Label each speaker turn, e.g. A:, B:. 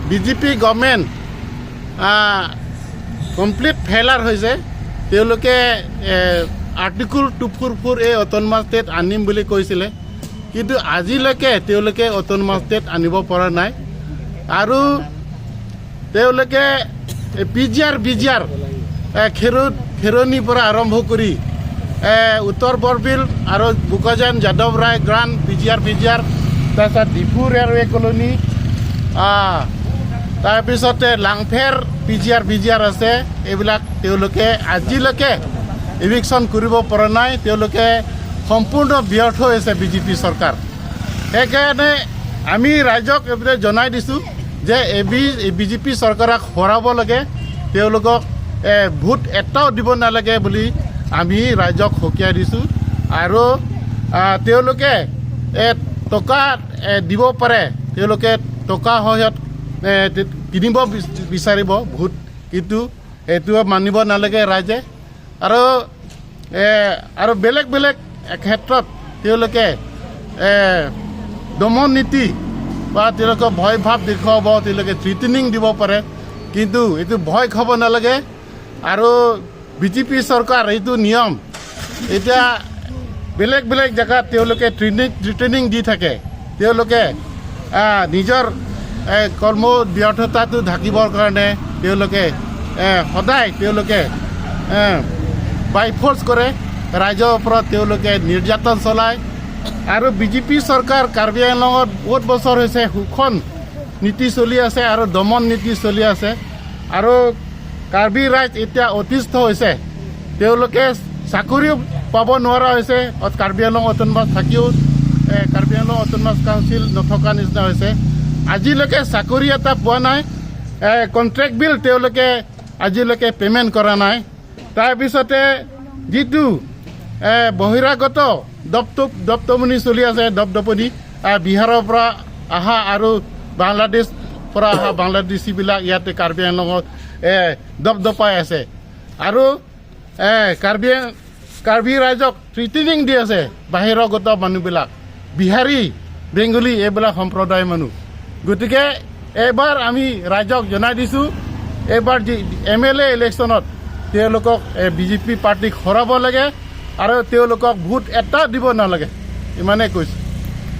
A: BJP government complete failure হৈছে। তেওঁলোকে article 244 এই অট'নমাছ ষ্টেট আনিম বুলি কৈছিলে, কিন্তু আজিলৈকে তেওঁলোকে অট'নমাছ ষ্টেট আনিব পৰা নাই। আৰু তেওঁলোকে পিজিআৰ বিজিআৰ খেৰণিৰ পৰা আৰম্ভ কৰি উত্তৰ বৰবিল আৰু বোকাজান যাদৱ ৰায় গ্ৰাণ্ট পিজিআৰ বিজিআৰ, তাৰপিছত ডিফু ৰেলৱে কলনী, তাৰপিছতে লাংফেৰ পিজিআৰ বিজিআৰ আছে, এইবিলাক তেওঁলোকে আজিলৈকে ইভিকশ্যন কৰিব পৰা নাই। তেওঁলোকে সম্পূৰ্ণ ব্যৰ্থ হৈছে বিজেপি চৰকাৰ। সেইকাৰণে আমি ৰাইজক এইবিলাক জনাই দিছোঁ যে এই বিজেপি চৰকাৰক হৰাব লাগে, তেওঁলোকক ভোট এটাও দিব নালাগে বুলি আমি ৰাইজক সকীয়াই দিছোঁ। আৰু তেওঁলোকে টকা দিব পাৰে, তেওঁলোকে টকা সহায়ত কিনিব বিচাৰিব ভোট, কিন্তু সেইটো মানিব নালাগে ৰাইজে। আৰু বেলেগ বেলেগ ক্ষেত্ৰত তেওঁলোকে দমন নীতি বা তেওঁলোকে ভয় ভাৱ দেখুৱাব, তেওঁলোকে থ্ৰিটেনিং দিব পাৰে, কিন্তু এইটো ভয় খাব নালাগে। আৰু বিজেপি চৰকাৰ এইটো নিয়ম, এতিয়া বেলেগ বেলেগ জেগাত তেওঁলোকে ট্ৰেইনিং দি থাকে। তেওঁলোকে নিজৰ কৰ্ম ব্যৰ্থতাটো ঢাকিবৰ কাৰণে তেওঁলোকে সদায় তেওঁলোকে বাই ফ'ৰ্চ কৰে, ৰাইজৰ ওপৰত তেওঁলোকে নিৰ্যাতন চলায়। আৰু বিজেপি চৰকাৰ কাৰ্বি আংলঙত বহুত বছৰ হৈছে শোষণ নীতি চলি আছে আৰু দমন নীতি চলি আছে আৰু কাৰ্বি ৰাইজ এতিয়া অতিষ্ঠ হৈছে। তেওঁলোকে চাকৰিও পাব নোৱাৰা হৈছে। কাৰ্বি আংলং অট'নমাছ থাকিও কাৰ্বি আংলং অট'নমাছ কাউন্সিল নথকা নিচিনা হৈছে। আজিলৈকে চাকৰি এটা পোৱা নাই, কণ্ট্ৰেক্ট বিল তেওঁলোকে আজিলৈকে পে'মেণ্ট কৰা নাই। তাৰপিছতে যিটো বহিৰাগত দপদপনি চলি আছে, দপদপনি বিহাৰৰ পৰা অহা আৰু বাংলাদেশ পৰা অহা বাংলাদেশীবিলাক ইয়াতে কাৰ্বি আংলঙত দপদপাই আছে আৰু কাৰ্বি ৰাইজক থ্ৰিটেনিং দি আছে বাহিৰাগত মানুহবিলাক, বিহাৰী, বেংগলী এইবিলাক সম্প্ৰদায়ৰ মানুহ। গতিকে এইবাৰ আমি ৰাইজক জনাই দিছোঁ, এইবাৰ যি এমএলএ ইলেকশ্যনত তেওঁলোকক বিজেপি পাৰ্টীক হৰাব লাগে আৰু তেওঁলোকক ভোট এটা দিব নালাগে, ইমানেই কৈছোঁ।